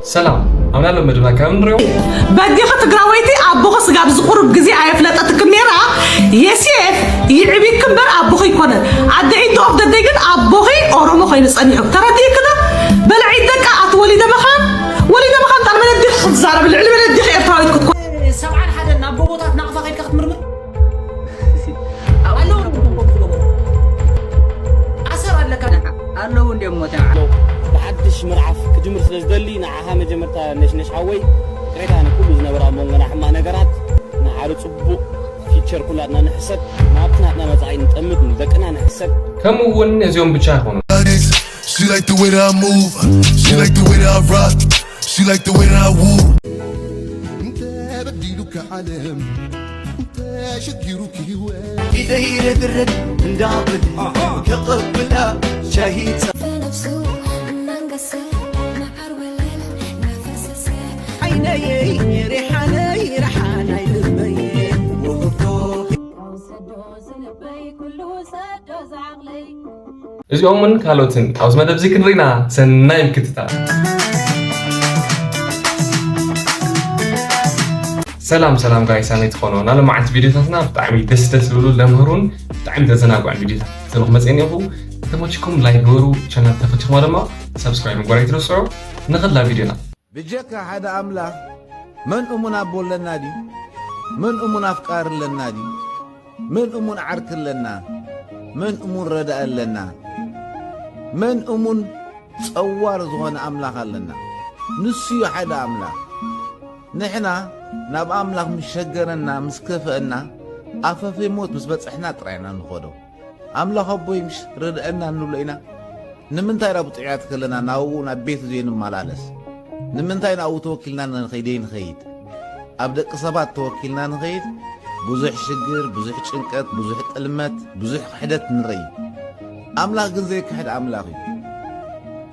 ሰላም፣ ኣብ ናሎም መደብና ከም ንሪኦ። በዲኺ ትግራወይቲ ኣቦኺ ስጋብ ዝቑርብ ግዜ ኣየፍለጠትክን ነይራ። የሴፍ ይዕቢክ እምበር ኣቦኺ ኣይኮነን። ኣደ ኢንዶ ኦፍ ደደይ ግን ኣቦኺ ኦሮሞ ኮይኑ ጸኒሑ ተረዲእክዶ? በልዒ ደቃ ኣቲ ወሊደ መኻን ወሊደ መኻን ጣል መለዲኽ ክትዛረብ ልዕሊ መለዲኽ ኤርትራዊት ክትኮ ሰብዓን ሓደን ናብ ጎቦታት ናቕፋ ከይድካ ክትምርምር ኣለዉ። ኣሰር ኣለካ ኣለዉ እንዲኦም ሞተ ብሓድሽ ምዕራፍ ክጅምር ስለ ዝደሊ ንዓኻ መጀመርታ ነሽነሽ ሓወይ ቅሬታ ንኩሉ ዝነበረ ኣብ መንጎና ሕማቕ ነገራት ንሓደ ጽቡቕ ፊቸር ኩላትና ንሕሰብ ናብቲ ናትና መጻኢ ንጠምት ንደቅና ንሕሰብ ከምኡ እውን ነዚኦም ብቻ ኣይኮኑን። She like the way that I move. She like the way that I rock. She like the way that I woo. ተበዲሉካ ዓለም ተሸጊሩክ ህይወት ኢደይ ረግረግ እንዳብል ከቐብላ ሻሂ فنفسه منقسم مع الوليل نفس السيف ዓይነይ ሪሓነይ ረሓናይ ልበይ ውህብቶ እዚኦምን ካልኦትን ኣብዚ መደብ እዚ ክንርኢና ሰናይ ምክትታል። ሰላም ሰላም ጋይስ፣ ኣመይ ትኾኑ? ናሎም መዓልቲ ቪዲዮታትና ብጣዕሚ ደስ ደስ ዝብሉ ለምህሩን ብጣዕሚ ዘዘናግዑን ቪዲዮታት ዘንኹ መፅእን ኢኹ። እንተመችኩም ላይክ ግበሩ፣ ቻናል ተፈቲኹማ ድማ ሰብስክራይብ ምግባር ኣይትረስዑ። ንኸላ ቪዲዮና። ብጀካ ሓደ ኣምላኽ መን እሙን ኣቦ ኣለና ድዩ? መን እሙን ኣፍቃሪ ኣለና ድዩ? መን እሙን ዓርኪ ኣለና? መን እሙን ረዳኢ ኣለና? መን እሙን ጸዋር ዝኾነ ኣምላኽ ኣለና? ንሱ እዩ ሓደ ኣምላኽ። ንሕና ናብ ኣምላኽ ምስ ሸገረና፣ ምስ ከፍአና፣ ኣፈፌ ሞት ምስ በጸሕና ጥራይ ኢና ንኸዶ። ኣምላኽ ኣቦይ ምሽ ርድአና ንብሎ ኢና። ንምንታይ ኢና ብጥዑያት ከለና ናብኡ ናብ ቤቱ ዘይንመላለስ? ንምንታይ ናብኡ ተወኪልና ንኸይድ ዘይንኸይድ? ኣብ ደቂ ሰባት ተወኪልና ንኸይድ ብዙሕ ሽግር፣ ብዙሕ ጭንቀት፣ ብዙሕ ጥልመት፣ ብዙሕ ክሕደት ንርኢ። ኣምላኽ ግን ዘይክሕድ ኣምላኽ እዩ።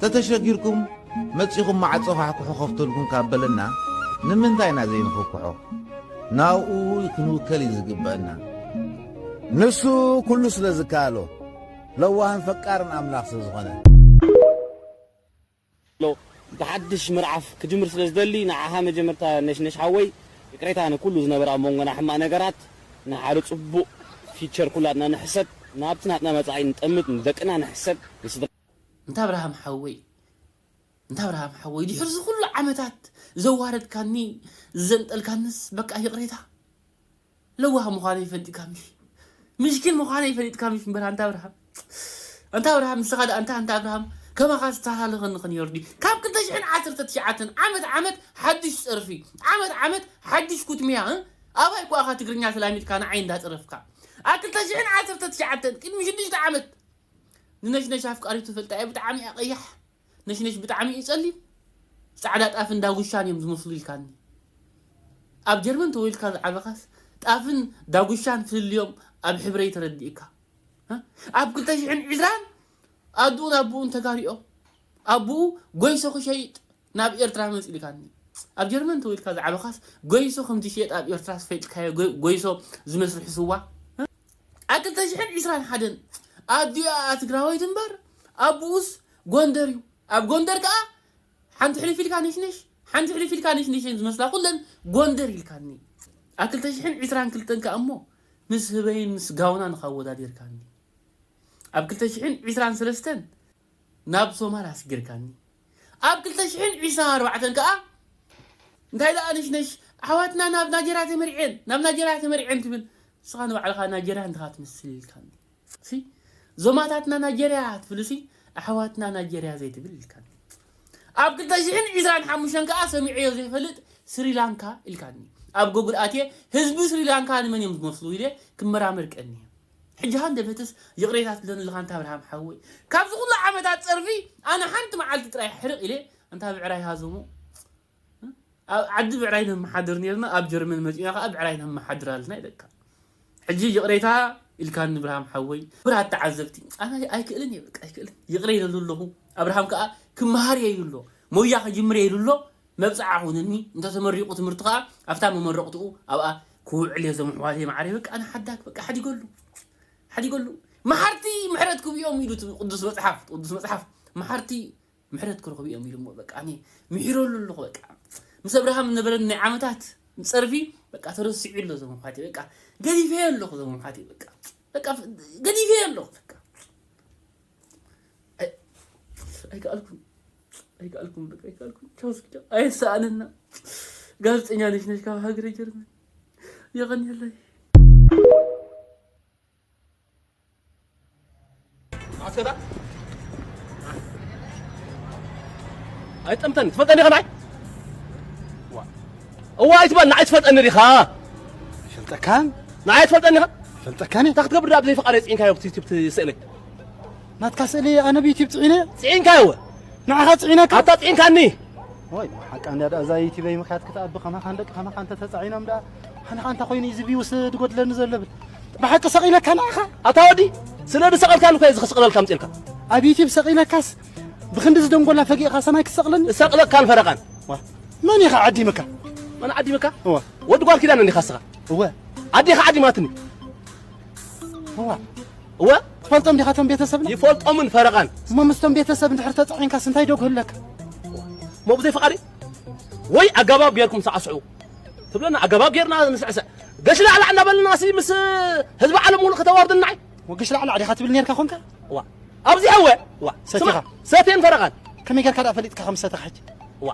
ተተሸጊርኩም መጺኹም ማዕጾ ኳሕኩሑ ከፍተልኩም ካብ በለና ንምንታይ ኢና ዘይንኽኩሖ? ናብኡ ክንውከል እዩ ዝግበአና። ንሱ ኩሉ ስለ ዝከኣሎ ለዋህን ፈቃርን ኣምላኽ ስለ ዝኾነ። ብሓድሽ ምዕራፍ ክጅምር ስለ ዝደሊ ንዓኻ መጀመርታ ነሽነሽ ሓወይ ይቅሬታ ንኩሉ ዝነበረ ኣብ መንጎና ሕማቕ ነገራት ንሓደ ጽቡቕ ፊቸር ኩላትና ንሕሰብ ናብቲ ናትና መጻኢ ንጠምት ንደቅና ንሕሰብ ንስድራ እንታ ኣብርሃም ሓወይ እንታ ኣብርሃም ሓወይ ድሕሪ እዚ ኩሉ ዓመታት ዘዋረድካኒ ዝዘንጠልካንስ በቃ ይቕሬታ ለዋህ ምዃነይ ፈሊጥካኒ ምስኪን ምዃነይ ፈሊጥካኒ እምበር ኣንታ ኣብርሃም ኣንታ ኣብርሃም ንስኻ ደኣ እንታ ኣንታ ኣብርሃም ከማኻ ዝተሃላለኸኒ ክንዮርዲ ካብ ክልተ ሽሕን ዓሰርተ ትሽዓተን ዓመት ዓመት ሓድሽ ጸርፊ ዓመት ዓመት ሓድሽ ኩትሚያ እ? ኣባይ ኳ ኢኻ ትግርኛ ተላሚድካ ንዓይ እንዳጸረፍካ ኣብ ክልተ ሽሕን ዓሰርተ ትሽዓተን ቅድሚ ሽዱሽተ ዓመት ንነሽነሽ ኣፍቃሪቱ ፈልጣ እየ ብጣዕሚ እያ ቀያሕ ነሽነሽ ብጣዕሚ እዩ ጸሊም ጻዕዳ ጣፍን ዳጉሻን እዮም ዝመስሉ ኢልካኒ ኣብ ጀርመን ተወልድካ ዝዓበኻስ ጣፍን ዳጉሻን ፍልልዮም ኣብ ሕብረይ ተረዲእካ ኣብ ክልተ ሽሕን ዕስራን ኣዱኡን ኣቡኡን ተጋሪኦም ኣቡኡ ጎይሶ ክሸይጥ ናብ ኤርትራ መጽእ ኢልካኒ ኣብ ጀርመን ተወልድካ ዝዓበኻስ ጎይሶ ከም ዝሽየጥ ኣብ ኤርትራ ዝፈልጥካዮ ጎይሶ ዝመስርሑ ስዋ ኣብ ክልተ ሽሕን ዕስራን ሓደን ኣዲኣ ትግራወይቲ እምበር ኣቡኡስ ጎንደር እዩ ኣብ ጎንደር ከዓ ሓንቲ ሕልፍ ኢልካ ነሽነሽ ሓንቲ ሕልፍ ኢልካ ነሽነሽ እየን ዝመስላ ኩለን ጎንደር ኢልካኒ ኣብ ክልተ ሽሕን ዕስራን ክልተን ከዓ እሞ ምስ ህበይን ምስ ጋውና ንካወዳዲርካኒ ኣብ ክልተ ሽሕን ዕስራን ሰለስተን ናብ ሶማል ኣስጊርካኒ ኣብ ክልተ ሽሕን ዕስራን ኣርባዕተን ከዓ እንታይ ደኣ ነሽነሽ ኣሕዋትና ናብ ናጀርያ ተመሪዐን ናብ ናጀርያ ተመሪዐን ትብል ንስኻ ንባዕልኻ ናጀርያ እንድኻ ትመስል ኢልካኒ ሲ ዞማታትና ናጀርያ ትብል ሲ ኣሕዋትና ናጀርያ ዘይትብል ኢልካኒ ኣብ ክልተ ሽሕን ዕስራን ሓሙሽተን ከዓ ሰሚዐዮ ዘይፈልጥ ስሪላንካ ኢልካኒ ኣብ ጎግል ኣትየ ህዝቢ ስሪላንካ ንመን እዮም ዝመስሉ ኢለ ክመራመር ቀንየ ሕጂ ሃንደበትስ ይቕሬታ ትብለኒ ኣለኻ ኣንታ ኣብርሃም ሓወይ ካብዚ ኩሉ ዓመታት ጸርፊ ኣነ ሓንቲ መዓልቲ ጥራይ ሕርቕ ኢለ ኣንታ ብዕራይ ሃዘሙ ኣብ ዓዲ ብዕራይ ነመሓድር ነርና ኣብ ጀርመን መጺና ከዓ ብዕራይ ነመሓድር ኣለና ኢለካ ሕጂ ይቕሬታ ኢልካኒ ብርሃም ሓወይ ብራት ተዓዘብቲ ኣነ ኣይክእልን እየ በቃ ኣይክእልን ይቕረ ኢለሉ ኣለኹ ኣብርሃም ከዓ ክመሃር እየ ኢሉ ኣሎ ሞያ ከጅምር እየ ኢሉ ኣሎ መብፅዓ ኹንኒ እንተተመሪቑ ትምህርቲ ከዓ ኣብታ መመረቕትኡ ኣብኣ ክውዕል እየ ዞም ኣሕዋተይ ማዓረይ በቃ ኣነ ሓዳግ በቃ ሓዲገሉ ሓዲገሉ መሓርቲ ምሕረት ክብኦም ኢሉ እቲ ቅዱስ መፅሓፍ ቅዱስ መፅሓፍ መሓርቲ ምሕረት ክረኽቡ እዮም ኢሉ እሞ በቃ ኣነ ምሒረሉ ኣለኹ። በቃ ምስ ኣብርሃም ዝነበረኒ ናይ ዓመታት ጸርፊ በቃ ተረሲዑ ኣሎ። እዞም ኣሕዋተይ በቃ ገዲፈዮ ኣለኹ። እዞም ኣሕዋተይ በቃ በቃ ገዲፈዮ ኣለኹ። በቃ ኣይ- ኣይከኣልኩን ኣይከኣልኩን በቃ ኣይከኣልኩን። ቻው እስኪ ቻው። ኣይሰኣነና ጋዜጠኛ ነሽ ነሽ ካብ ሃገረ ጀርመን የቐንየለይ። ኣስከታ ኣይጠምተኒ ትፈልጠኒ ኸ ንዓይ እዋ ኣይትበል ንዓይ ትፈልጠኒ ዲኻ ፈልጠካን ንዓይ ትፈልጠኒ ኸ ፈልጠካን እንታይ ክትገብር ዳ ብዘይ ፍቓድ ፅዒንካዮ ዩቲብ ትስእለይ ናትካ ስእሊ ኣነ ብዩቲብ ፅዒነ ፅዒንካዮ ንዓኻ ፅዒነካ ኣታ ፅዒንካኒ ወይ ሓቃ እንዳ እዛ ዩቲበይ ምክያት ክትኣቢ ከማኻን ደቂ ከማኻ እንተ ተፃዒኖም ዳ ኣነ ኸ እንታይ ኮይኑ እዩ እዚ ቪውስ ዝጎድለኒ ዘሎ ብል ብሓቂ ሰቒለካ ንዓኻ ኣታ ወዲ ስለ ዝሰቐልካኒ እኮ እዚ ክስቕለልካ ምፅልካ ኣብ ዩቲብ ሰቒለካስ ብክንዲ ዝደንጎላ ፈጊእኻ ሰማይ ክትሰቕለኒ እሰቕለካን ፈረቓን መን ኢኻ ዓዲምካ መን ዓዲምካ እወ ወዲ ጓል ኪዳነ እንዲኻ ስኻ እወ ኣዴኻ ዓዲማትኒ እዋ እወ ትፈልጦም ዲኻ እቶም ቤተሰብና ይፈልጦምን ፈረቓን እሞ ምስቶም ቤተሰብ እንድሕር ተፃዒንካስ እንታይ ዶ ክህለካ ሞ ብዘይ ፍቓድ ወይ ኣገባብ ጌርኩም ሳዕስዑ ትብለና ኣገባብ ጌርና ንስዕስዕ ገሽ ላዕላዕ እናበልና ሲ ምስ ህዝቢ ዓለም ሙሉእ ከተዋርድና ወግሽ ላዕላዕ ዲኻ ትብል ነርካ ኮንካ ዋ ኣብዚ ኣወ ዋ ሰቲኻ። ሰቴን ፈረቓን ከመይ ጌርካ ደኣ ፈሊጥካ ከም ዝሰተኻ ሕጂ ዋ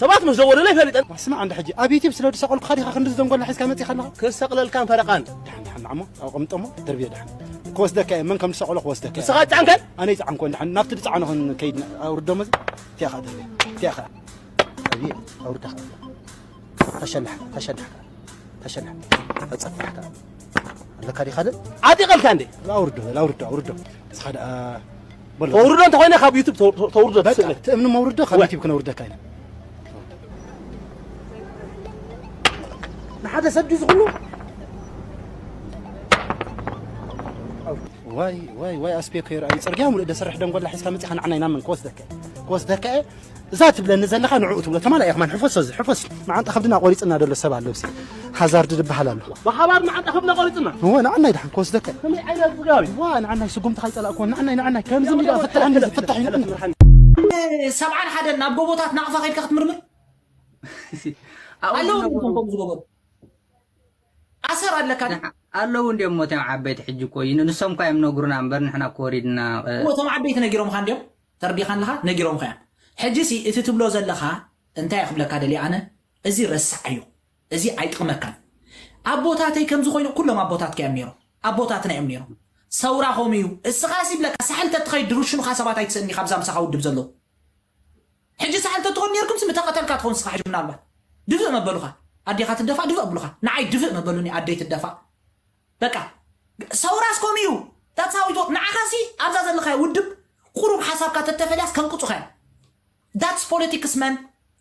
ሰባት ምስ ዘወደለ ይፈልጠን ዋ፣ ስማዕ እንዳ ሕጂ ኣብ ዩቲብ ስለ ዝሰቐልኩኻ ዲኻ ክንዲ ዝደንጎላ ሒዝካ መፂኻ ኣለኻ ክሰቕለልካን ፈረቓን ድሓን ድሓን ንዓሞ ኣብኡ ቅምጠሞ ደርብዮ ድሓን ክወስደካ እየ መን ከም ዝሰቐሎ ክወስደካ እየ ንስኻ ጫንከን ኣነ ይፅዓንኮ ድሓን ናብቲ ድፅዓኖ ክንከይድ ኣውርዶሞ እዚ እቲኣኻ ደርብዮ እቲኣኻ ኣብየ ኣውርዳኻ ተሸላሕካ ተሸላሕካ ተሸላሕ ተፀፍሕካ ኣለካ ዲኻ ደ ዓጢቐልካ እንዴ ኣውርዶ በል ኣውርዶ ኣውርዶ ንስኻ ደኣ በሎ ተውርዶ እንተኾይነ ካብ ዩቱብ ተውርዶ በቃ ትስእለ ትእምኒ መውርዶ ካብ ወ- ዩቲብ ክነውርደካ ኢና ንሓደ ሰብ ድዩ ዝኽሉ ዋይ ዋይ ዋይ ኣስፔኮ ይርኣዩ ፅርግያ ሙሉእ ደሰርሕ ደንጎላ ሒዝካ መፂኻ ንዓና ኢና መን ክወስደካ እየ? ክወስደካ እየ እዛ ትብለኒ ዘለኻ ንዕኡ ትብሎ ተማላ እየ ከማን ሕፈሶ እዚ ሕፈስ መዓንጣ ከብድና ቆሪፅና ደሎ ሰብ ኣለውሲ ሃዛርድ ዝበሃል ኣሎ ብሓባር መዓንጣ ከብድና ቆሪፅና እወ ንዓናይ ድሓን ክወስደካ እየ ከመይ ዓይነት ስጋዊ ዋ ንዓናይ ስጉምቲ ካይፀላእክዎ ንዓናይ ንዓናይ ከምዚ እንዲ ፍታሕ እንዲ ፍታሕ እዩ ሰብዓን ሓደን ናብ ጎቦታት ናቕፋ ከይድካ ክትምርምር ኣለዉ ከምኡ ዝገበሩ ኣሰር ኣለካ ኣለዉ እንዲኦም ሞትዮም ዓበይቲ ሕጂ እኮ እዩ ንሶም እኳ እዮም ነግሩና እምበር ንሕና እኮ ወሪድና እቶም ዓበይቲ ነጊሮምካ እንዲኦም ተርዲኻ ኣለኻ ነጊሮምካ እዮም ሕጂ ሲ እቲ ትብሎ ዘለኻ እንታይ ክብለካ ደልየ ኣነ እዚ ረሳዓዮ እዚ ኣይጥቕመካን ኣቦታተይ ከምዚ ኮይኑ ኩሎም ኣቦታትካ እዮም ነይሮም ኣቦታትና እዮም ነይሮም ሰውራ ከምኡ እዩ እስኻ ሲ ብለካ ሳሕል ተትኸይድ ድርሽኑኻ ሰባት ኣይትስእኒ ካብዛ ምሳኻ ውድብ ዘለዉ ሕጂ ሳሕል ተትኾን ነርኩም ሲ ምተቐተልካ ትኾን ስኻ ሕጂ ምናልባት ድፍእ መበሉኻ ኣዴኻ ትደፋእ ድፍእ ኣብሉኻ ንዓይ ድፍእ መበሉኒ ኣደይ ትደፋእ በቃ ሰውራስ ከምኡ እዩ that's how it ንዓኻ ሲ ኣብዛ ዘለኻዮ ውድብ ቁሩብ ሓሳብካ ተተፈልያስ ከንቅፁኻ እዮም that's politics man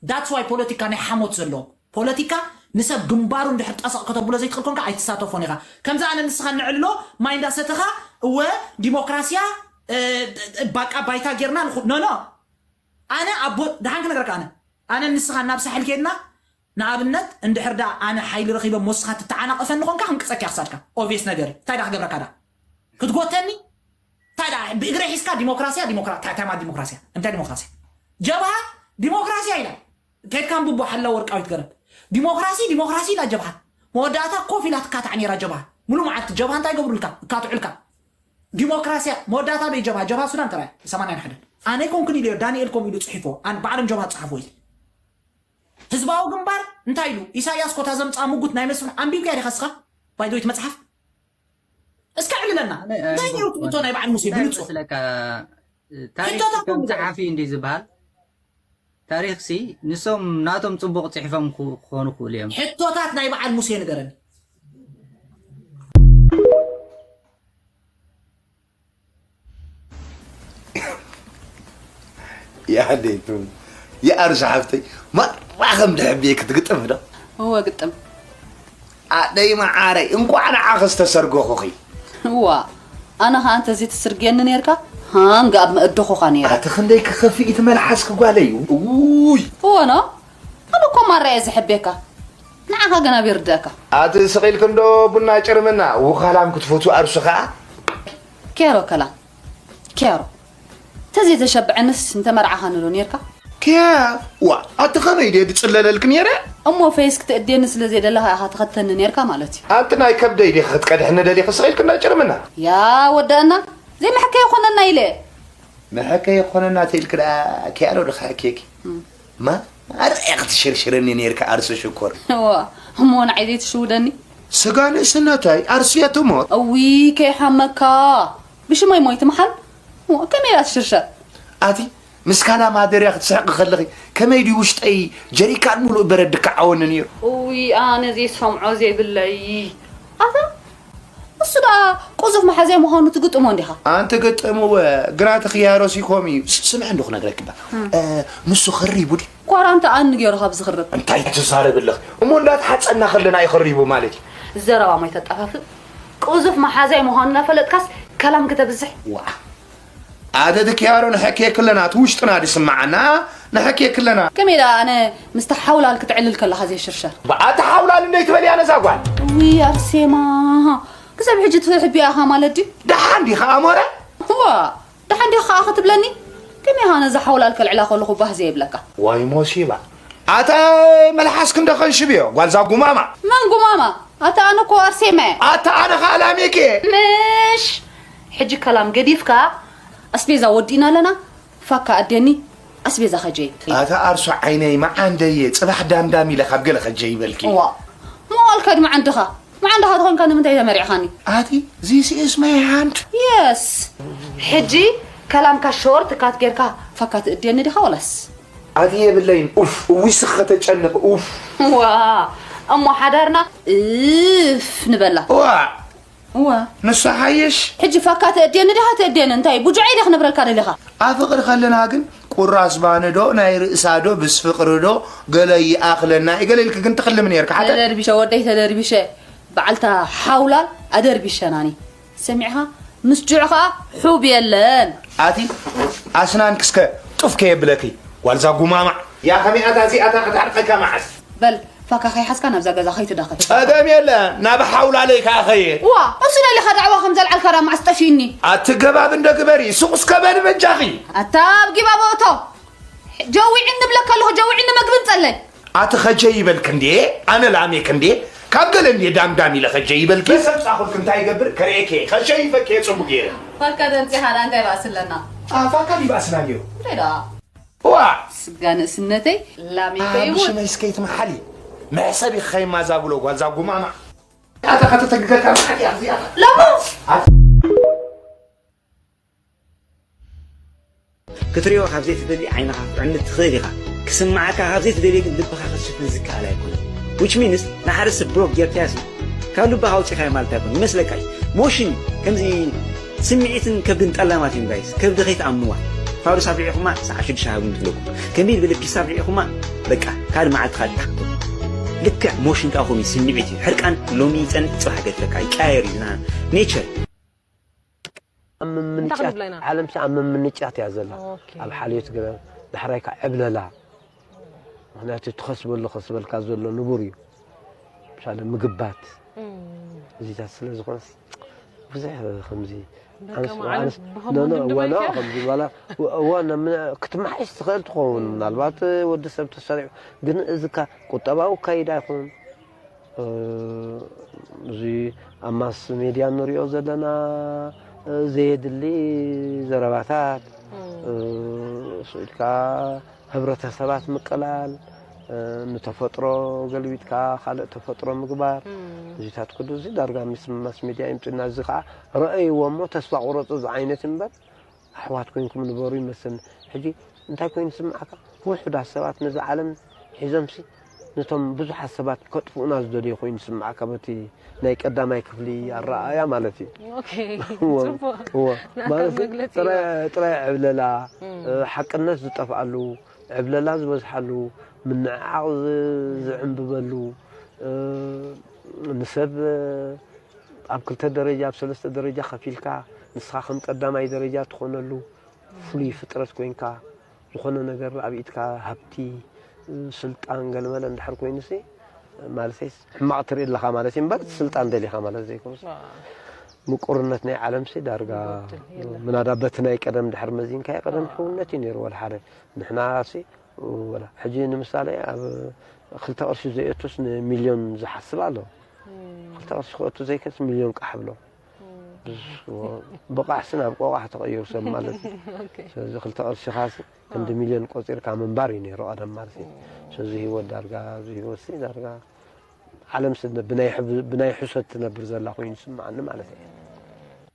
that's why ፖለቲካ ናይ ሓሞት ዘለዎም ፖለቲካ ንሰብ ግንባሩ እንድሕር ጠሰቕ ከተብሎ ዘይትኽእል ኮንካ ኣይትሳተፎን ኢኻ ከምዚ ኣነ ንስኻ ንዕልሎ ማይ እንዳሰተኻ እወ ዲሞክራሲያ ባቃ ባይታ ጌርና ንኹ ኖ ኖ ኣነ ኣቦ ድሓን ክነግረካ ኣነ ኣነ ንስኻ ናብ ሳሕል ኬድና ንኣብነት እንድሕር ዳ ኣነ ሓይሊ ረኺበ ሞስኻ ትተዓናቐፈኒ ኾንካ ክምቅፀኪያ ክሳድካ ኦቪየስ ነገር እንታይ ዳ ክገብረካ ዳ ክትጎተኒ እንታይ ዳ ብእግረ ሒዝካ ዲሞክራሲያ ዲሞክራ ታይታማ ዲሞክራሲያ እንታይ ዲሞክራሲያ ጀብሃ ዲሞክራሲያ ኢላ ከድካ ንብቦ ሓላ ወርቃዊት ገረብ ዲሞክራሲ ዲሞክራሲ ኢላ ጀብሃ መወዳእታ ኮፍ ኢላ ትካታዕ ነይራ ጀብሃ ሙሉ መዓልቲ ጀብሃ እንታይ ገብሩልካ እካትዑልካ ዲሞክራሲያ መወዳእታ ዶ ጀብሃ ጀብሃ ሱዳን ተራያ ሰማንያን ሓደን ኣነ ኮንኩን ኢለ ዳንኤል ከምኡ ኢሉ ፅሒፎ ኣን ባዕሎም ጀብሃ ፀሓፎ ኢለ ህዝባዊ ግንባር እንታይ ኢሉ ኢሳያስ ኮታ ዘምፅኣ ምጉት ናይ መስፍን ኣንቢብካያ ዲኻ እስኻ ባይዶይት መፅሓፍ እስካ ዕልለና እንታይ ነይሩ ትምቶ ናይ በዓል ሙሴ ብንፁር ታሪክ ከም ፀሓፊ እንዲ ዝበሃል ታሪክ ሲ ንሶም ናቶም ፅቡቅ ፅሒፎም ክኾኑ ክኽእሉ እዮም ሕቶታት ናይ በዓል ሙሴ ንገረኒ ያደይቱ የኣርሽ ሓፍተይ ማራ ከም ድሕብየ ክትግጥም ዶ እወ ግጥም ኣደይ መዓረይ እንኳዕ ንዓኺ ዝተሰርገኹኺ እዋ ኣነ ኸዓ እንተዚ ትስርግየኒ ነርካ ሃንግ ኣብ መእደኹኻ ነይረ ኣቲ ክንደይ ክኸፍእ እቲ መልሓስኪ ጓለይ ውይ እወ ኖ ኣነ እኮ ማራ እየ ዝሕቤካ ንዓኻ ግን ኣበይ ርድእካ ኣቲ ስቕ ኢልኪ እንዶ ቡና ጭርምና ውኻላም ክትፈትዊ ኣርሱ ኸዓ ኬሮ ከላ ኬሮ ተዘይተሸብዐንስ እንተመርዓኻኒ ዶ ኔርካ? ክያ ዋ ኣቲ ኸመይ ድየ ድጽለለልክ ነይረ? እሞ ፌስ ክትእድየኒ ስለ ዘይደለኻ ኢኻ ትኸተኒ ኔርካ ማለት እዩ። ኣንቲ ናይ ከብደይ ዲኺ ክትቀድሕኒ ደሊኺ ስቕ ኢልክ እንዳጭርምና? ያ ወደአና ዘይመሐከ ይኾነና ኢለ። መሐከ ይኾነና ተኢልክ ደኣ ክያዶ ድኽሕኬኪ? ማ ኣርያ ክትሽርሽረኒ ኔርካ ኣርሲ ሽኮር። ዋ እሞ ንዓይ ዘይትሽውደኒ? ስጋ ንእስነተይ ኣርሲ እየ ትሞት። እዊ ከይሓመካ ብሽመይ ሞይት መሓል ከመይ እያ ትሽርሸር? ኣቲ ምስ ካላ ማደርያ ክትስሕቂ ከለኺ ከመይ ድዩ ውሽጠይ ጀሪካን ሙሉእ በረድ ድከዓወኒ ነይሩ። እውይ ኣነ ዘይሰምዖ ዘይብለይ ኣታ እሱ ደኣ ቁዙፍ መሓዛይ ምዃኑ ትግጥሞ እንዲኻ። ኣንቲ ግጥምወ ግና እቲ ክያሮሲ ኮም እዩ። ስምዒ እንዶ ክነግረኪ እባ ንሱ ክሪቡ ድዩ? ኳራንታ ኣን ገይሩ ካብ ዝኽርብ። እንታይ ትዛረቢ ኣለኺ? እሞ እንዳተሓጸና ከለና እዩ ክሪቡ ማለት እዩ። ዘረባ ማይ ተጣፋፍእ። ቅዙፍ መሓዛይ ምዃኑ እናፈለጥካስ ከላም ክተብዝሕ። ዋእ። ኣደ ድክያሮ ንሐኬ ክለና እቲ ውሽጥና ድስማዓና ንሐኬ ክለና። ከመይ ደኣ ኣነ ምስታ ሓውላል ክትዕልል ከለኻ ዘይሽርሸር። ብኣታ ሓውላል እንደይ ትበል እያ ነዛ ጓል። ውይ ኣርሴማ ክሳብ ሕጂ ትሕብያ ኢኻ ማለት ድዩ? ደሓን ዲኻ ኣሞረ? ዋ ደሓን ዲኻ ከዓ ክትብለኒ? ከመይ ኢኻ ነዛ ሓውላል ከልዕላ ከለኹ ባህ ዘይብለካ? ዋይ ሞሲባ ኣታ መልሓስ ክንደ ከንሽብዮ ጓልዛ ጉማማ። መን ጉማማ? ኣታ ኣነ እኮ ኣርሴማ እየ። ኣታ ኣነ ከዓ ላሜክ እየ። ምሽ ሕጂ ከላም ገዲፍካ ኣስቤዛ ወዲእና ኣለና ፋካ ኣደኒ ኣስቤዛ ከጀይ። ኣታ ኣርሶ ዓይነይ መዓንደየ ፅባሕ ዳምዳም ኢለ ካብ ገለ ከጀይ ይበልኪ። ዋ መዋልካ ድመዓንድኻ መዓንድኻ ተኾንካ ንምንታይ ተመሪዕኻኒ? ኣቲ this is my hand። Yes ሕጂ ከላምካ ሾርት ካት ጌርካ ፋካ ትእድየኒ ዲኻ ወላስ? ኣቲ የብለይን ኡፍ እዊስኽ ከተጨንቕ ኡፍ። ዋ እሞ ሓዳርና እፍ ንበላ። ዋ እወ ንሱ ሓይሽ። ሕጂ ፋካ ተእድየኒ ዲኻ ተእድየኒ እንታይ ቡጁዐይ ዲኽ ነብረልካ ደሊኻ? ኣፍቕሪ ከለና ግን ቁራስ ባኒ ዶ ናይ ርእሳ ዶ ብስ ፍቕሪ ዶ ገለ ይኣኽለና እዩ ገለ ኢልኪ ግን ትኽልሚ ነይርኪ ሓተ። ተደርቢሸ ወደይ ተደርቢሸ በዓልታ ሓውላል ኣደርቢሸናኒ ሰሚዕኻ ምስ ጁዕ ኸኣ ሑብ የለን። ኣቲ ኣስናንኪ እስከ ጡፍ ከየብለኪ ጓልዛ ጉማማዕ። ያ ከመይ ኣታ እዚኣታ ክትዓርቀካ መዓስ? በል ፋካ ከይሓዝካ ናብዛ ገዛ ከይትዳኸል። ጸገም የለ ናብ ሓውላለይ ከኣ ኸየ። ዋ እሱ ደሊኻ ዳዕዋ ከም ዘልዓልካ ዳ መዓስ ጠፊእኒ። ኣቲ ገባብ እንደ ግበሪ ሱቕ እስከ በሊ በጃኺ። ኣታ ኣብ ጊባቦ እቶ ጀዊዕኒ እብለካ ኣለኹ ጀዊዕኒ መግቢ ንጸለይ። ኣቲ ኸጀይ ይበልክ እንዴ ኣነ ላሜክ እንዴ ካብ ገለ እንዴ ዳምዳም ኢለ ኸጀይ ይበልኪ። በሰብ ጻኹልክ እንታይ ይገብር ከርእየክ እየ ኸሸይፈክ እየ ጽቡቅ ገይረ። ፋካ ደምጺኻ ደኣ እንታይ ባእሲ ኣለና። ኣፋካ ዲባእስና ነይሩ። እንታይ ደኣ። ዋ ስጋ ንእስነተይ ላሜከ ይሙት። ብሽመይ እስከ ይትምሓል እዩ። መሕሰብ ኢኺ ኸይማዛብሎ ጓልዛ ጉማማ። ኣታ ከተተግገካ መዓት እያ እዚኣ። ላሞ። ክትሪኦ ካብ ዘይትደሊ ዓይንኻ ክትዕንድ ትኽእል ኢኻ። ክስምዓካ ካብ ዘይትደልዮ ግን ልብኻ ክትሽፍን ዝከኣል ኣይኮነን። Which means ንሓደ ሰብ ብሎክ ጌርካዮሲ ካብ ልብኻ ኣውጺኻዮ ማለት ኣይኮነን ይመስለካ እዩ። ሞሽን እዩ። ከምዚ ስምዒትን ከብድን ጠላማት እዮም ጋይስ። ከብዲ ከይትኣምንዋ። ፋዱስ ኣብሊዕኹማ ሰዓት ሽዱሽተ ሃቡኒ ትብለኩም። ከመይ ዝበለ ፒስ ኣብሊዕኹማ በቃ ካልእ መዓልቲ ካልእ ታሕቶ። ልክዕ ሞሽን ከኣ ከምኡ እዩ ስምዒት እዩ። ሕርቃን ሎሚ ይጸንሕ ጽባሕ ገድፈካ ይቀያየር እዩ ዝና ኔቸር። ኣብ ምምንጫት እንታይ ክንብላ ኢና? ዓለም ኣብ ምምንጫት እያ ዘላ። ኦኬ። ኣብ ሓልዮት ገበን ዳሕራይ ከዓ ዕብለላ። ምክንያቱ እቲ ከስበሉ ከስበልካ ዘሎ ንቡር እዩ። ምሳሌ ምግባት እዚታት ስለ ዝኾነስ ብዙሕ ከምዚ በቃ ኣንስ- መዓልም ኣንስ- ብኸምኡ ኖ፣ ኖ፣ ድምድም እዋ፣ ኖ፣ ኣይከ? ከምዚ በላ እዋ፣ እዋ፣ ነ- ምን- ክትመሓይሽ ትኽእል ትኸውን ምናልባት ወዲ ሰብ ተሰሪዑ ግን እዚካ ቁጠባዊ ኣካይዳ ይኹን እዚ ኣብ ማስ ሜድያ ንሪኦ ዘለና ዘየድሊ ዘረባታት ስኢልካ ህብረተሰባት ምቅላል ንተፈጥሮ ገልቢጥካ ካልእ ተፈጥሮ ምግባር እዚታት ኩሉ እዚ ዳርጋ ምስ ማስ ሜድያ ይምፅና እዚ ከዓ ረአይዎ እሞ ተስፋ ቁረፁ ዝዓይነት እምበር ኣሕዋት ኮይንኩም ንበሩ ይመስለኒ። ሕጂ እንታይ ኮይኑ ዝስምዓካ? ውሑዳት ሰባት ነዛ ዓለም ሒዞምሲ ነቶም ብዙሓት ሰባት ከጥፍኡና ዝደልዩ ኮይኑ ዝስምዓካ በቲ ናይ ቀዳማይ ክፍሊ ኣረኣእያ ማለት እዩ። ኦኬ፣ እወ፣ ጽቡቕ። እወ። ናትካ ማለት መግለጺ ጥረ- እዩ። ጥረ ዕብለላ፣ እም። እ፣ ሓቅነት ዝጠፍኣሉ፣ ዕብለላ ዝበዝሓሉ፣ ምንዕዓቕ ዝ- ዝዕንብበሉ፣ እ፣ ንሰብ ኣብ ክልተ ደረጃ ኣብ ሰለስተ ደረጃ ከፊልካ ንስኻ ከም ቀዳማይ ደረጃ ትኾነሉ ፍሉይ ፍጥረት ኮይንካ ዝኾነ ነገር ኣብ ኢድካ ሃብቲ ስልጣን ገለመለ እንድሕር ኮይኑሲ ማለተይስ ሕማቕ ትርኢ ኣለኻ ማለት እዩ እምበር ስልጣን ደሊኻ ማለት ዘይኮኑስ ምቁርነት ናይ ዓለምሲ ዳርጋ ምናዳ በቲ ናይ ቀደም ድሕር መዚንካዮ ቀደም ሕውነት እዩ ነይሩ። ወላ ሓደ ንሕናሲ ወላ ሕጂ ንምሳሌ ኣብ ክልተ ቅርሺ ዘየእቱስ ንሚልዮን ዝሓስብ ኣሎ። ክልተ ቅርሺ ክእቱ ዘይክእልስ ሚልዮን ቃሕ ብሎ። ብቃሕሲ ናብ ቆቃሕ ተቐይሩ ሰብ ማለት እዩ። ስለዚ ክልተ ቅርሺ ካሲ ክንዲ ሚልዮን ቆፂርካ ምንባር እዩ ነይሩ ቀደም ማለት እዩ። ስለዚ ህይወት ዳርጋ እዚ ህይወትሲ ዳርጋ ዓለምሲ ብናይ ሕብ- ብናይ ሕሶት ትነብር ዘላ ኮይኑ ይስምዓኒ ማለት እዩ።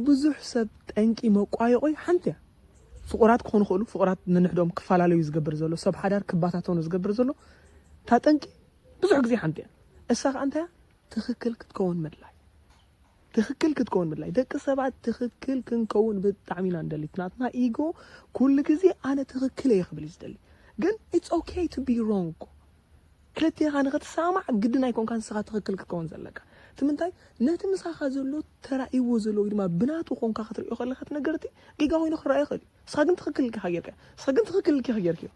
ብዙሕ ሰብ ጠንቂ መቋየቆይ ሓንቲ እያ። ፍቑራት ክኾኑ ይኽእሉ፣ ፍቑራት ንንሕዶም ክፈላለዩ ዝገብር ዘሎ፣ ሰብ ሓዳር ክባታተኑ ዝገብር ዘሎ እታ ጠንቂ ብዙሕ ግዜ ሓንቲ እያ። እሳ ከዓ እንታይ እያ? ትኽክል ክትከውን ምድላይ። ትኽክል ክትከውን ምድላይ። ደቂ ሰባት ትኽክል ክንከውን ብጣዕሚ ኢና ንደሊ። ናትና ኢጎ ኩሉ ግዜ ኣነ ትኽክል እየ ክብል እዩ ዝደሊ። ግን it's okay to be wrong። ክልቴኻ ንኽትሰማማዕ ግድን ኣይኮንካ ንስኻ ትኽክል ክትከውን ዘለካ። እቲ ምንታይ ነቲ ምሳኻ ዘሎ ተራእይዎ ዘሎ ወይ ድማ ብናቱ ኮንካ ክትሪኦ ከለካ እቲ ነገር እቲ ጌጋ ኮይኑ ክረኣ ይኽእል እዩ። ንስኻ ግን ትኽክል ኢልካ ጌርካ ንስኻ ግን ትኽክል ኢልካ ጌርክዮ።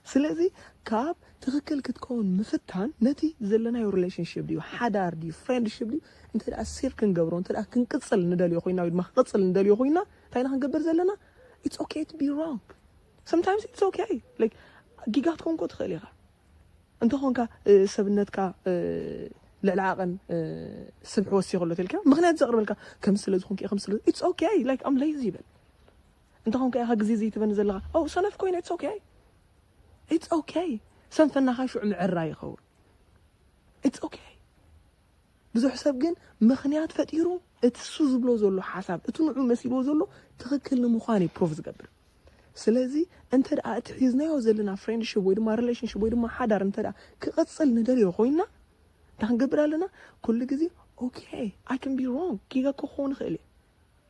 ስለዚ ካብ ትኽክል ክትከውን ምፍታን ነቲ ዘለናዮ relationship ድዩ ሓዳር ድዩ friendship ድዩ እንተ ደኣ save ክንገብሮ እንተ ደኣ ክንቅጽል ንደልዮ ኮይና ወይ ድማ ክቅጽል ንደልዮ ኮይና እንታይ ኢና ክንገብር ዘለና? It's okay to be wrong። Sometimes it's okay. Like ጌጋ ክትኮንኮ ትኽእል ኢኻ። እንተኾንካ ሰብነትካ ልዕሊ ዓቐን ስብሒ ወሲኹ ኣሎ ተልካ ምኽንያት ዘቕርበልካ ከም ስለ ዝኾንክ ከም ስለ it's okay like I'm lazy ይበል። እንተኾንካ ኢኻ ግዜ ዘይትበኒ ዘለኻ ኦ ሰነፍ ኮይነ it's okay it's okay። ሰንፈናኻ ሽዑ ምዕራ ይኸውን። It's okay። ብዙሕ ሰብ ግን ምኽንያት ፈጢሩ እቲ እሱ ዝብሎ ዘሎ ሓሳብ እቲ ንዑ መሲልዎ ዘሎ ትኽክል ንምዃን እዩ ፕሩፍ ዝገብር። ስለዚ እንተ ደኣ እቲ ሒዝናዮ ዘለና friendship ወይ ድማ relationship ወይ ድማ ሓዳር እንተ ደኣ ክቕጽል ንደልዮ ኮይና እንታይ ክንገብር ኣለና? ኩሉ ግዜ okay I can be wrong ጌጋ እኮ ክኸውን ይኽእል እየ።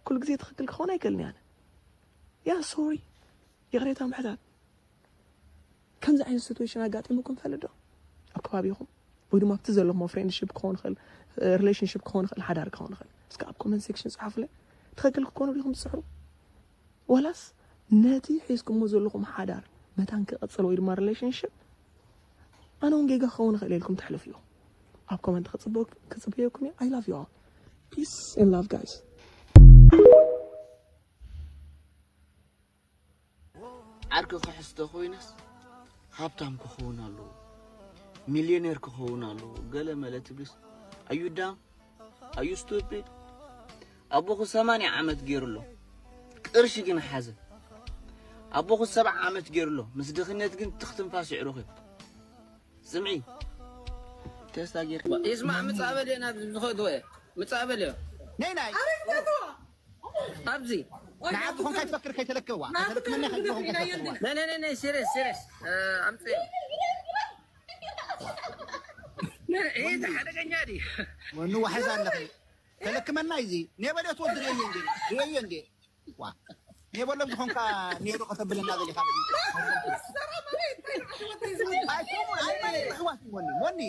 ኩሉ ግዜ ትኽክል ክኸውን ኣይክእልን እየ ኣነ። ያ sorry ይቕሬታ ምሕታት። ከምዚ ዓይነት situation ኣጋጢሙኩም ይፈልጥ ዶ? ኣብ ከባቢኹም ወይ ድማ ኣብቲ ዘለኹሞ friendship ክኸውን ይኽእል relationship ክኸውን ይኽእል ሓዳር ክኸውን ይኽእል እስከ ኣብ comment section ጸሓፉለይ። ትኽክል ክትኮኑ ዲኹም ትጽሕሩ? ዋላስ ነቲ ሒዝኩሞ ዘለኹም ሓዳር መታን ክቕጽል ወይ ድማ relationship ኣነ እውን ጌጋ ክኸውን ይኽእል ኢልኩም ተሕልፉ ኢኹም። ኣብ comment ክጽበየኩም እየ። I love you all. Peace and love guys. ዓርኪ ክሕዝ ተኾይነስ ሃብታም ክኸውን ኣለዎ፣ ሚልዮኔር ክኸውን ኣለዎ። ገለ መለ ትብልስ ኣዩ ዳም ኣዩ ስቱፒድ። ኣቦኹ ሰማንያ ዓመት ገይሩ ኣሎ፣ ቅርሺ ግን ሓዘ። ኣቦኹ ሰብዓ ዓመት ገይሩ ኣሎ፣ ምስ ድኽነት ግን ትኽ ትንፋስ ይዕሩኽ እዩ። ስምዒ ቴስታ ጌርካ ይስማዕ ምጻእ በልዮ ናብዚ ዝኸእድዎ እየ ምጻእ በልዮ ነይ ናይ ኣብዚ ንዓብ ዝኾንካ ይትፈክር ከይተለከዋ ከተለክመና ከይትኾንካ ይትፈክርዋ ነይ ነይ ነይ ነይ ሲሪየስ ሲሪየስ ኣምጽእ ይህ ሓደገኛ ድዩ ወኑ ዋሕዝ ኣለኺ ተለክመና እዚ ኔበለት ወዲ ርእየ እንዴ ርእየ እንዴ ዋ ኔበሎም ዝኾንካ ኔሩ ከተብለና ዘሊኻ ኣይኮኑ ኣይኮኑ ኣሕዋት ሞኒ ሞኒ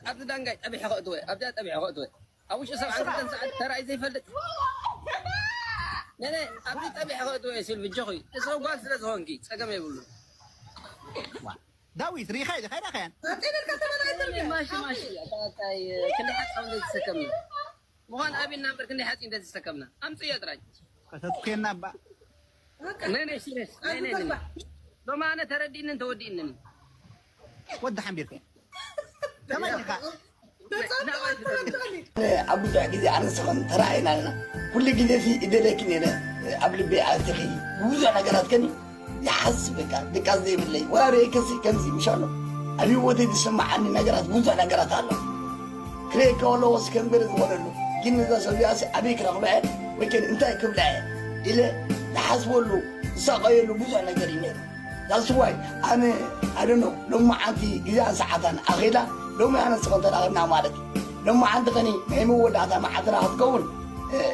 ኣብዚ ዳንጋይ ጠቢሐ ከእትወ ኣብዚኣ ጠቢሐ ከእትወ ኣብ ውሽጢ ሰብዓ ክልተን ሰዓት ተራእዩ ዘይፈልጥ ነነ ኣብዚ ጠቢሐ ከእትወ እየ ሲል ብጆኺ እሰው ጓል ስለ ዝኾንኪ ጸገም የብሉ ዳዊት ሪኻ ኢለ ካይዳ ካያን ማሺ ማሺ ክንዲ ሓፃው ዘይተሰከምና ምዃን ኣብና እምበር ክንደይ ሓፂ እንተዝሰከምና ኣምፅዮ ጥራይ ከተትኩየና እባ ነይ ነይ ሲሪየስ ነይ ነይ ነይ ሎማ ኣነ ተረዲእንን ተወዲእንን ወዲ ሓንቢርካ ተመሊካ ኣብ ብዙሕ ግዜ ኣነ ንስኽን ተራኣይና ኣለና ኩሉ ግዜ ሲ እደለኪ ነይረ ኣብ ልበይ ኣትኺ ብዙሕ ነገራት ከኒ ይሓስብ በቃ ድቃስ ዘይብለይ ወላ ርእየ ከሲ ከምዚ ምሻሎ ኣብ ህይወተይ ዝስምዓኒ ነገራት ብዙሕ ነገራት ኣሎ ክርእየካ ከለዎ እስከ እምበር ዝኾነሉ ግን ነዛ ሰብ እዚኣሲ ኣበይ ክረኽባ እየ ወይ ከን እንታይ ክብላ እየ ኢለ ዝሓስበሉ ዝሳቐየሉ ብዙሕ ነገር እዩ ነይሩ that's why ኣነ ኣደኖ ሎማዓንቲ ግዜኣን ሰዓታን ኣኺላ ሎሚ ኣነ ንስኽን ተራኺብና ማለት እዩ ሎማዓንቲ ኸኒ ናይ መወዳእታ መዓልትና ክትከውን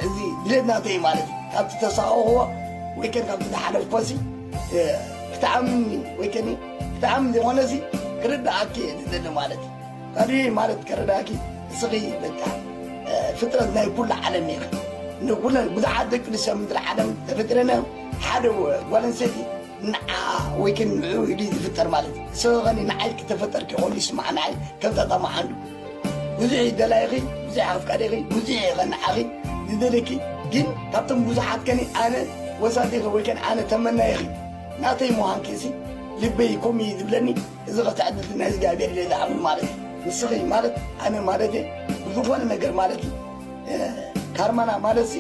እዚ ድሌት ናተይ ማለት እዩ ካብቲ ተሳቀኽዎ ወይ ከን ካብቲ ዝሓለፍኮሲ ክትኣምኒ ወይ ከኒ ክትኣምኒ ዝኾነሲ ክርድኣኪ እየ ዝደሊ ማለት እዩ ካዲ ማለት ከረዳኪ እስኺ በቃ ፍጥረት ናይ ኩሉ ዓለም ኢኺ ንኩለን ብዙሓት ደቂ ኣንስትዮ ምድሪ ዓለም ተፈጢረን እዮም ሓደ ጓል ኣንስተይቲ ንዓ ወይ ከን ንዑ ኢሉ ዝፍጠር ማለት እዩ እስኺ ኸኒ ንዓይ ክተፈጠርኪ ኾን ይስማዕ ንዓይ ከም ተጠማዓንዱ ብዙሕ ይደላይኺ፣ ብዙሕ ኣፍቃሪኺ፣ ብዙሕ ይቐንዓኺ ዝደለኪ፣ ግን ካብቶም ብዙሓት ከኒ ኣነ ወሳቲኺ ወይ ከን ኣነ ተመናይኺ ናተይ ምዃንኪ ሲ ልበይ ኮም እዩ ዝብለኒ። እዚ ኸስተ ዕድልቲ ናይ እግዚኣብሔር ኢለ ዝኣምን ማለት እዩ። ንስኺ ማለት ኣነ ማለት እየ። ብዝኾነ ነገር ማለት እዩ። እ፣ ካርማና ማለት ሲ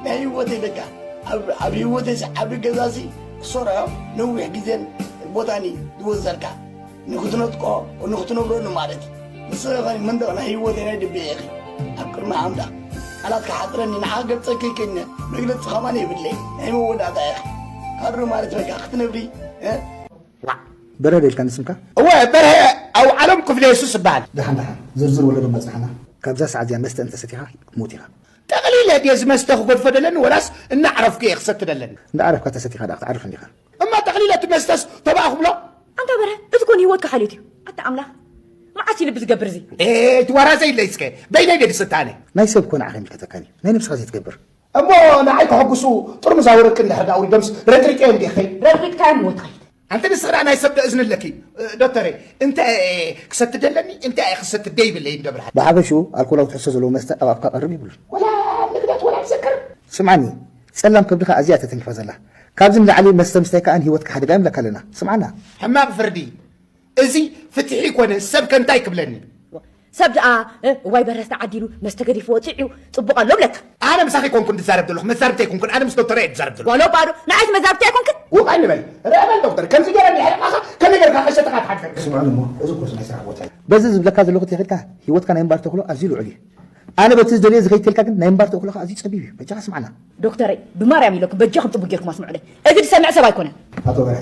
ናይ ህይወተይ በቃ ኣብ፣ ኣብ ህይወተይ ሲ ዓቢ ገዛ ሲ ክሰርሖ ነዊሕ ግዜን ቦታን እዩ ዝወሰድካ። ንኽትነጥቆ፣ ንኽትነብረሉ ማለት እዩ። ንስኻ ኸኒ መንደቕ ናይ ህይወተይ ናይ ልበይ ኢኺ። ኣብ ቅድሚ ኣምላኽ ቃላት ክሓጽረኒ ንዓ ገልጸኪ ከይነ መግለጺ ከማን የብለይ። ናይ መወዳእታ ኢኺ። ካድሮ ማለት በቃ ክትነብሪ፣ እ? በርሀ ዶ ኢልካ ንስምካ? እወ፣ በርሀ ኣውዓሎም ክፍለ የሱስ እበሃል። ደሓን ደሓን፣ ዝርዝር ወለዶ መጽሓና። ካብዛ ሰዓት እዚኣ መስተ እንተሰቲኻ ክትሞት ኢኻ። ጠቕሊለ ድየ እዚ መስተ ክገድፎ ደለኒ ወላስ እናዕረፍኩ እየ ክሰቲ ደለኒ? እንዳዕረፍካ ተሰቲኻ ደኣ ክትዓርፍ እንዲኻ። እማ ጠቕሊለ እቲ መስተስ ተባእ ክብሎ? ኣንታ በርሀ፣ እዚ ኮን ህይወትካ ሓልዮት እዩ። ኣታ ኣምላኽ፣ መዓስ እዩ ልቢ ዝገብር እዚ? እ፣ እቲ ዋራ ዘይለይ እስከ፣ በይነይ ድየ ዝስተ ኣነ? ናይ ሰብ ኮን ዓኸ ይምልከተካን እዩ፣ ናይ ነብስኻ ዘይትገብር። እሞ ንዓይ ከሐጉሱ ጥርሙዝ ኣውረቂ እንድሕር ደኣ ኣውሪዶምስ ረጥሪጠዮም ድየ ክኸይድ? ረጥሪጥካዮም እሞ ትኸይድ። ኣንተ ንስኺ ደኣ ናይ ሰብ ዶ እዝኒ ኣለኪ? እ፣ ዶክተረ፣ እንታይ እየ ክሰቲ ደለኒ፣ እንታይ እየ ክሰቲ ደይብለይ እንዶ ብርሃን? ብሓፈሽኡ ኣልኮላዊ ትሕዝቶ ዘለዎ መስተ ኣብ ኣፍካ ቀርብ የብሉን። ወላ ንግደት ወላ ንዘክር። ስምዓኒ፣ ጸላም ከብድኻ ኣዝያ እያ ተተንኪፋ ዘላ። ካብዚ ንላዕሊ መስተ ምስታይ ከኣ ንህይወትካ ሓደጋ ይምለካ ኣለና። ስምዓና። ሕማቕ ፍርዲ። እዚ ፍትሒ ኮነ፣ ሰብ ከ እንታይ ክብለኒ? ሰብ ደኣ፣ እ፣ እዋይ በረስ ተዓዲሉ፣ መስተ ገዲፍዎ ጽዕዩ፣ ጽቡቕ ኣሎ ብለካ። ኣነ ምሳኺ ኣይኮንኩን ዝዛረብ ዘለኹ፣ መዛርብቲ ኣይኮንኩን፣ ኣነ ምስ ዶክተር እየ ዝዛረብ ዘለኹ። ዋሎ ባዶ፣ ንዓይስ መዛርብቲ ኣይኮንክን? ውቕ ኣይንበል። ርአ በል ዶክተር፣ ከምዚ ገይረ እንድሕር ርኢኻኻ፣ ከመይ ጌርካ ከይሰተኻ ትሓድር? ስምዓኒ እሞ፣ እዚ ኮርስ ናይ ስራሕ ቦታ እዩ። በዚ ዝብለካ ዘለኹ ተኺልካ፣ ህይወትካ ናይ ምንባር ተኽእሎ ኣዝዩ ልዑል እዩ። ኣነ በቲ ዝደልዮ ዝኸይድ ተልካ ግን ናይ ምንባር ተኽእሎኻ ኣዝዩ ጸቢብ እዩ። በጃኻ ስምዓና። ዶክተረይ፣ ብማርያም ኢለኩም በጃኹም ጽቡቕ ጌርኩም ኣስምዑለይ። እዚ ዝሰምዕ ሰብ ኣይኮነን። ኣቶ በርሀ፣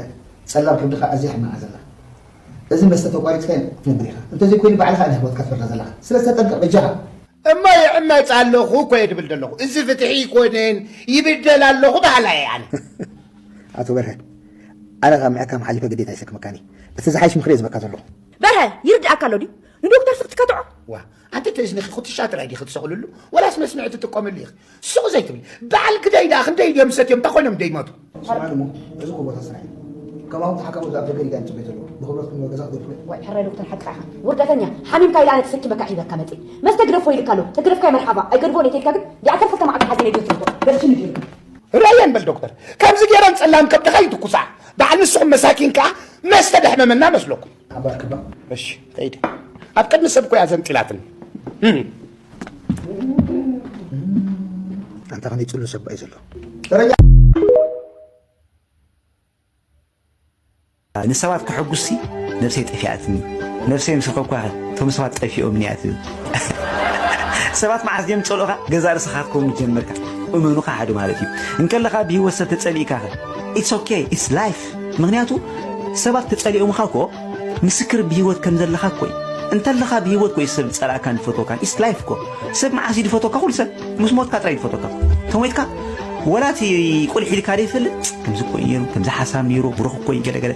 ጸላም ከብድኻ ኣዝያ ሕማቕ ዘላ። እዚ መስተ ተቋሪጽካዮ ክትነብር ኢኻ። እንተዘይኮይኑ ባዕልኻ ኢኻ ህይወትካ ትፈርዳ ዘለኻ። ስለዚ ተጠንቀቕ በጃኻ። እሞ ይዕመጽ ኣለኹ እኮ እየ ድብል ዘለኹ። እዚ ፍትሒ ኣይኮነን፣ ይብደል ኣለኹ በሃላይ እየ ኣነ። ኣቶ በርሀ፣ ኣነ ካብ ምሕካም ሓሊፈ ግዴታ ይሰክመካን እየ። እቲ ዝሓይሽ ምኽሪ እየ ዝበካ ዘለኹ። በርሀ፣ ይርድኣካ ኣሎ ድዩ? ንዶክተር ስቕ ትከትዖ? ዋ፣ ኣንቲ ተዝንኺ ኩትሻ ጥራይ ዲኺ ትሰቕልሉ? ወላስ መስምዒ ትጥቀምሉ ኢኺ? ስቕ ዘይትብሊ። በዓል ግዳይ ደኣ ክንደይ ድዮም ሰትዮም፣ እንታይ ኮይኖም ደይሞቱ? ስምዓኒ እሞ፣ እዚ እኮ ቦታ ስራሕ እዩ። ከማኹም ተሓካሙ ኣብ ደገ ዲጋ ንጽበይ ዘለኹ። ብኽብረትኩም ናብ ገዛ ክትገድፉ። ዋይ፣ ሕራይ ዶ ክትንሓቅኻ ኢኻ? ውርደተኛ፣ ሓሚምካ ኢለ ኣነ ተሰኪመካ ሒዘካ መጽእ። መስተ ግደፎ ኢልካ ኣሎ። ተግደፍካዮ መርሓባ። ኣይገድፎን እየ ተልካ ግን፣ ዲኣ ከርፈካ መዓት ሓዚነ ድዮ ትርፎ? በልሽኒ ድዩ? ርኣየን በል ዶክተር፣ ከምዚ ገይረን ጸላም ከብድኻ ይትኩሳ። በዓል ንስኹም መሳኪን ከኣ መስተ ደሕመመና መስለኩም። ሓባር ክባ። እሺ፣ ከይደ። ኣብ ቅድሚ ሰብ እኮ እያ ዘንጢላትኒ። እም። ኣንታ ከመይ ጽሉ ሰብ እዩ ዘሎ። ተረኛ። ንሰባት ከሐጉስሲ ነብሰይ ጠፊኣትኒ። ነብሰይ ምስ ረኸብኳ እቶም ሰባት ጠፊኦምኒ እያ ትብል። ሰባት መዓስ ድዮም ዝጸልኡኻ? ገዛእ ርእስኻ ክትከውን ጀመርካ። እመኑ ከሓዱ ማለት እዩ። እንከለኻ ብህይወት ሰብ ተጸሊእካ ኸ? It's okay, it's life። ምኽንያቱ ሰባት ተጸሊኦምኻ እኮ ምስክር ብህይወት ከም ዘለኻ እኮ እዩ። እንተለኻ ብህይወት እኮ እዩ ሰብ ዝጸላእካን ዝፈትወካን። It's life እኮ። ሰብ መዓስ እዩ ዝፈትወካ? ኩሉ ሰብ ምስ ሞትካ ጥራይ እዩ ዝፈትወካ። ተሞይትካ ወላ እቲ ቁልሕ ኢልካ ዘይፈልጥ፣ ከምዚ እኮ እዩ ነይሩ፣ ከምዚ ሓሳብ ነይሩ፣ ብሩኽ እኮ እዩ፣ ገለ ገለ።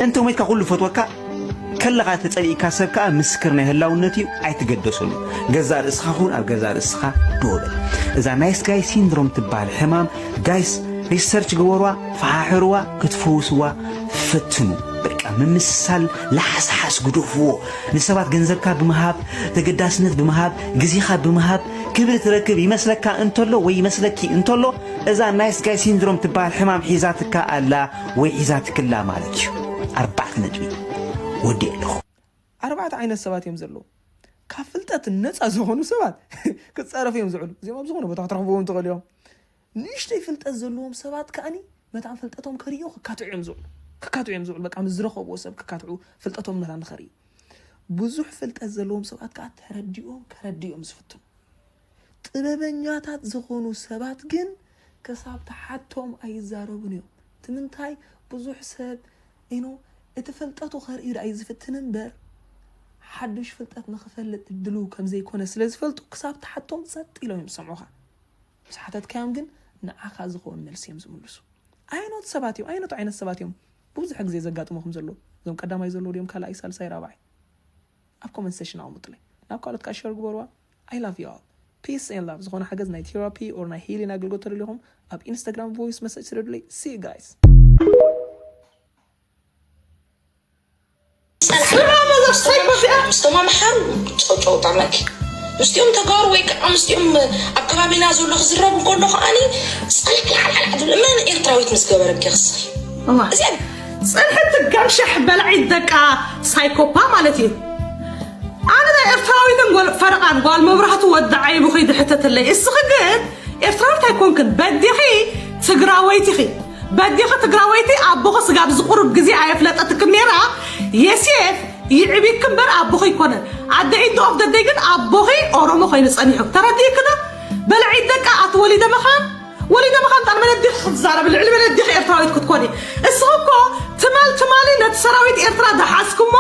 እንተ ሞይትካ ኩሉ ፈትወካ፣ ከለኻ ተጸሊእካ ሰብ ከኣ ምስክር ናይ ህላውነት እዩ፣ ኣይትገደሰሉ። ገዛእ ርእስኻ ኩን፣ ኣብ ገዛእ ርእስኻ ደው በል። እዛ ናይስ ጋይ ሲንድሮም ትበሃል ሕማም፣ ጋይስ፣ ሪሰርች ግበሩዋ፣ ፈሓሕሩዋ፣ ክትፈውስዋ ፈትኑ። በቃ ምምስሳል ለሓስሓስ ግደፍዎ። ንሰባት ገንዘብካ ብምሃብ፣ ተገዳስነት ብምሃብ፣ ግዜኻ ብምሃብ ክብሪ ትረክብ ይመስለካ እንተሎ ወይ ይመስለኪ እንተሎ፣ እዛ ናይስ ጋይ ሲንድሮም ትበሃል ሕማም ሒዛትካ ኣላ ወይ ሒዛትክላ ማለት እዩ። ኣርባዕተ ነጥቢ። ወዲእ ኣለኹ። ኣርባዕተ ዓይነት ሰባት እዮም ዘለዉ። ካብ ፍልጠት ነጻ ዝኾኑ ሰባት ክጻረፉ እዮም ዝውዕሉ። እዚኦም ኣብ ዝኾነ ቦታ ክትረኽብዎም ትኽእሉ እዮም። ንእሽተይ ፍልጠት ዘለዎም ሰባት ከኣኒ መታን ፍልጠቶም ከርእዩ ክካትዑ እዮም ዝውዕሉ። ክካትዑ እዮም ዝውዕሉ። በቃ ምስ ዝረኸብዎ ሰብ ክካትዑ፣ ፍልጠቶም መታን ንኸርእዩ። ብዙሕ ፍልጠት ዘለዎም ሰባት ከኣ ተረዲኦም ከረድኡ እዮም ዝፍትኑ። ጥበበኛታት ዝኾኑ ሰባት ግን ክሳብ ተሓቶም ኣይዛረቡን እዮም። እቲ ምንታይ ብዙሕ ሰብ ኢኖ እቲ ፍልጠቱ ከርእዩ ደኣ እዩ ዝፍትን እምበር፣ ሓድሽ ፍልጠት ንኽፈልጥ እድሉ ከም ዘይኮነ ስለ ዝፈልጡ ክሳብ ተሓቶም ጸጥ ኢሎም እዮም ዝሰምዑኻ። ምስ ሓተትካዮም ግን ንዓኻ ዝኸውን መልሲ እዮም ዝምልሱ። ኣይኖት ሰባት እዮም፣ ኣይኖት ዓይነት ሰባት እዮም ብዙሕ ግዜ ዘጋጥሙኹም ዘለዉ። እዞም ቀዳማይ ዘለዉ ድዮም ካልኣይ፣ ሳልሳይ፣ ራብዓይ? ኣብ ኮመንት ሴሽን ኣቐምጡለይ። ናብ ካልኦት ከኣ ሸር ግበሩዋ። I love you all. Peace and love። ዝኾነ ሓገዝ ናይ ቴራፒ or ናይ ሂሊንግ ኣገልግሎት ተደሊኹም ኣብ ኢንስታግራም ቮይስ መሰጅ ስደዱለይ። See you guys። ምስቶም ኣምሓሩ ጨውጨው ጠመኪ፣ ምስቲኦም ተጋሩ ወይ ከዓ ምስቲኦም ኣብ ከባቢና ዘሎ ክዝረብ እንከሎ ከዓኒ ስቕልዕልዓልዓል ዝብል መን ኤርትራዊት ምስ ገበረኪ ክስኺ? እዋ። እዚኣ ፅንሕቲ ገምሻሕ በላዒት ደቃ ሳይኮፓ ማለት እዩ። ኣነ ናይ ኤርትራዊትን ጓል ፈረቓን ጓል መብራህቱ ወዲ ዓይቡ ከይዲ ሕተተለይ። እስኺ ግን ኤርትራዊት ኣይኮንክን፣ በዲኺ ትግራወይቲ ኢኺ። በዲኺ ትግራወይቲ፣ ኣቦኺ ስጋብ እዚ ቁሩብ ግዜ ኣየፍለጠትክን ነይራ። የሴፍ ይዕቢክ እምበር ኣቦኺ ኣይኮነን። ኣደ ኢንዶ ኦፍ ደደይ ግን ኣቦኺ ኦሮሞ ኮይኑ ጸኒሑ። ተረዲእክዶ? በላዒት ደቃ ኣቲ ወሊደ መኻን፣ ወሊደ መኻን ጣን መለዲኺ ክትዛረብ፣ ልዕሊ መለዲኺ ኤርትራዊት ክትኮኒ። እስኺ እኮ ትማል ትማሊ ነቲ ሰራዊት ኤርትራ ደሓዝኩሞ፣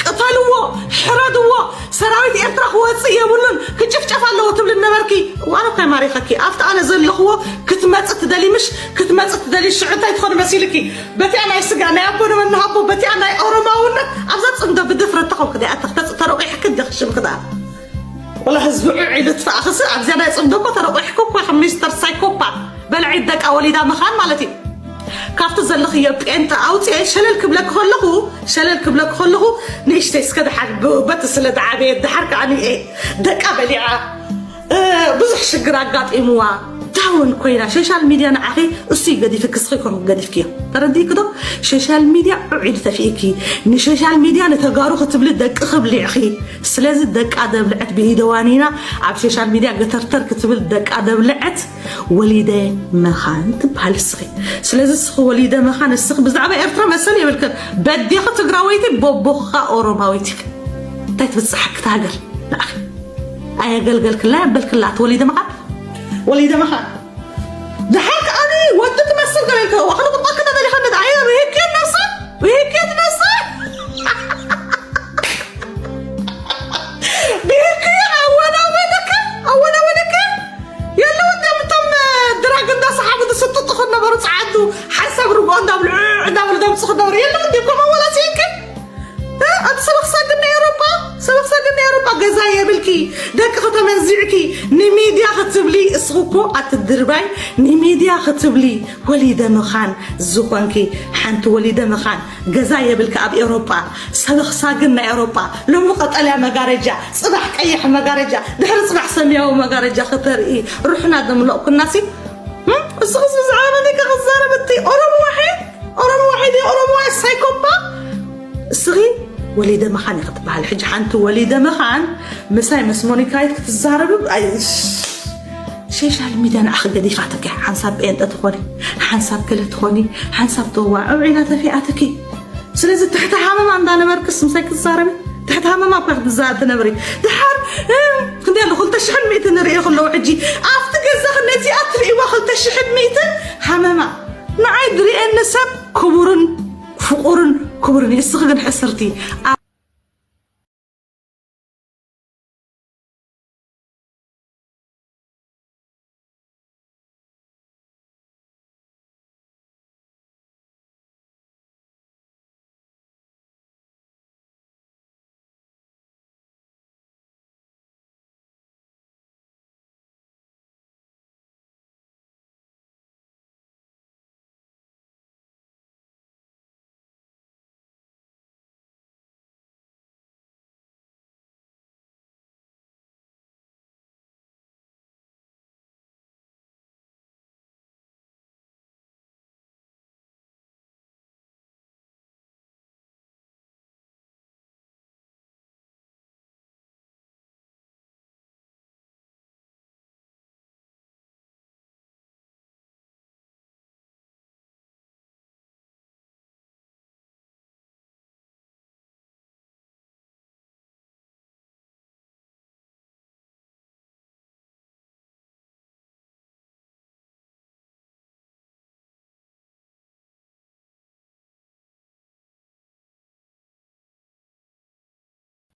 ቅተልዎ፣ ሕረድዎ፣ ሰራዊት ኤርትራ ክወፅእ የብሉን፣ ክጭፍጨፍ ኣለዎ ትብሊ ነበርኪ። እዋን እኮ ይማሪኸኪ። ኣብቲ ኣነ ዘለኽዎ ክትመፅ ትደሊ ምሽ? ክትመፅ ትደሊ ሽዑ እንታይ ትኾኒ መሲልኪ? በቲኣ ናይ ስጋ ናይ ኣቦ ንመንሃቦ፣ በቲኣ ናይ ኦሮማውነት ኣብዛ ፅምዶ ብድፍረት ተኾንክ ዲኣ ተኽተፅ ተረቂሕክ እንዲኺ ሽምክ ደኣ። ወላ ህዝቢ ዑዕ ኢሉ ትፋእኽስ ኣብዚኣ ናይ ፅምዶ እኮ ተረቂሕክ እኮ ኢኺ ሚስተር ሳይኮፓት። በልዒት ደቃ ወሊዳ ምኻን ማለት እዩ። ካብቲ ዘለኽዮ ጴንጠ ኣውፅኤ ሸለል ክብለክ ከለኹ፣ ሸለል ክብለክ ከለኹ ንእሽተይ እስከ ደሓር ብ-፣ በቲ ስለ ደዓበየ ደሓር ከዓኒ እየ ደቃ በሊዓ። እ፣ ብዙሕ ሽግር ኣጋጢምዋ ዳውን ኮይና ሶሻል ሚድያ ንዓኺ እሱ እዩ ገዲፍኪ፣ እስኺ ኮንክ ገዲፍክዮ። ተረዲእኪ ዶ? ሶሻል ሚድያ ዑዒድ ተፊእኪ። ንሶሻል ሚድያ ንተጋሩ ክትብሊ ደቂ ክብሊዕኺ። ስለዚ ደቃ ደብልዐት ብኢደዋኒና ኣብ ሶሻል ሚድያ ገተርተር ክትብል ደቃ ደብልዐት ወሊደ መኻን ትበሃል እስኺ። ስለዚ እስኺ ወሊደ መኻን እስኺ ብዛዕባ ኤርትራ መሰል የብልክን። በዴኺ ትግራወይቲ፣ በቦኻ ኦሮማዊት ኢኺ። እንታይ ትብጽሓኪ እታ ሃገር ንዓኺ? ኣየገልገልክላ የበልክላ ኣቲ ወሊደ መኻን። ወሊደ መኻን። ድሓር ከዓኒ ወዲ ትመስል ገለ ኢልክዋ። ክንቁጣ ከተደሊኻ ንድዓየ ርሂቅዮ ነብሳ፣ ርሂቅዮ ነብሳ። ብሂቅዮ ኣወናወነካ፣ ኣወናወነካ። የለውን ድዮም እቶም ድራግ እንዳሰሓቡ ዝስጥጡ ከነበሩ ጸዓዱ ሓንሳብ ርግኦ እንዳብሉ ዑዕ እንዳብሉ ደምጹ ከነበሩ የለውን ድዮም ከምኡ ወላ ሲኢንከ? እ? ኣቲ ሰበኽ ሳግን ናይ ኤውሮጳ፣ ሰበኽ ሳግን ናይ ኤውሮጳ ገዛ የብልኪ፣ ደቅኺ ተመንዚዕኪ፣ ንሚድያ ክትብሊ፣ እስኺ እኮ ኣቲ ድርባይ ንሚድያ ክትብሊ ወሊደ መኻን ዝኾንኪ ሓንቲ ወሊደ መኻን ገዛ የብልኪ ኣብ ኤውሮጳ፣ ሰበኽ ሳግን ናይ ኤውሮጳ፣ ሎሚ ቀጠልያ መጋረጃ፣ ጽባሕ ቀይሕ መጋረጃ፣ ድሕሪ ጽባሕ ሰማያዊ መጋረጃ ከተርኢ ሩሕና ደምለቕኩናሲ። እም? እስኺስ ብዛዕባ መን ኢኻ ክትዛረብ እቲ ኦሮሞ ዋሒድ? ኦሮሞ ዋሒድ፣ ኦሮሞ ዋሒድ ሳይኮፓ። እስኺ ወሊደ መኻን ኢኺ ትበሃል። ሕጂ ሓንቲ ወሊደ መኻን ምሳይ ምስ ሞኒካይት ክትዛረብ፣ ኣይ፣ ሶሻል ሚድያ ንዓኺ ገዲፋትኪ። ሓንሳብ ጴንጠ ትኾኒ፣ ሓንሳብ ገለ ትኾኒ፣ ሓንሳብ ተዋዕዕ ኢላ ተፊኣትኪ። ስለዚ ትሕቲ ሃመማ እንዳነበርክስ ምሳይ ክትዛረቢ? ትሕቲ ሃመማ እኮ ክትዛ-፣ ትነብሪ። ድሓር፣ እ፣ ክንደይ ኣሎ? ክልተ ሽሕን ሚእትን ንርኢ ከለዉ ሕጂ ኣብቲ ገዛኺ ነዚኣ ትርእይዋ ክልተ ሽሕን ሚእትን ሃመማ። ንዓይ ድርእየኒ ሰብ ክቡርን ፍቑርን ክቡርን እዩ። እስኺ ግን ሕስርቲ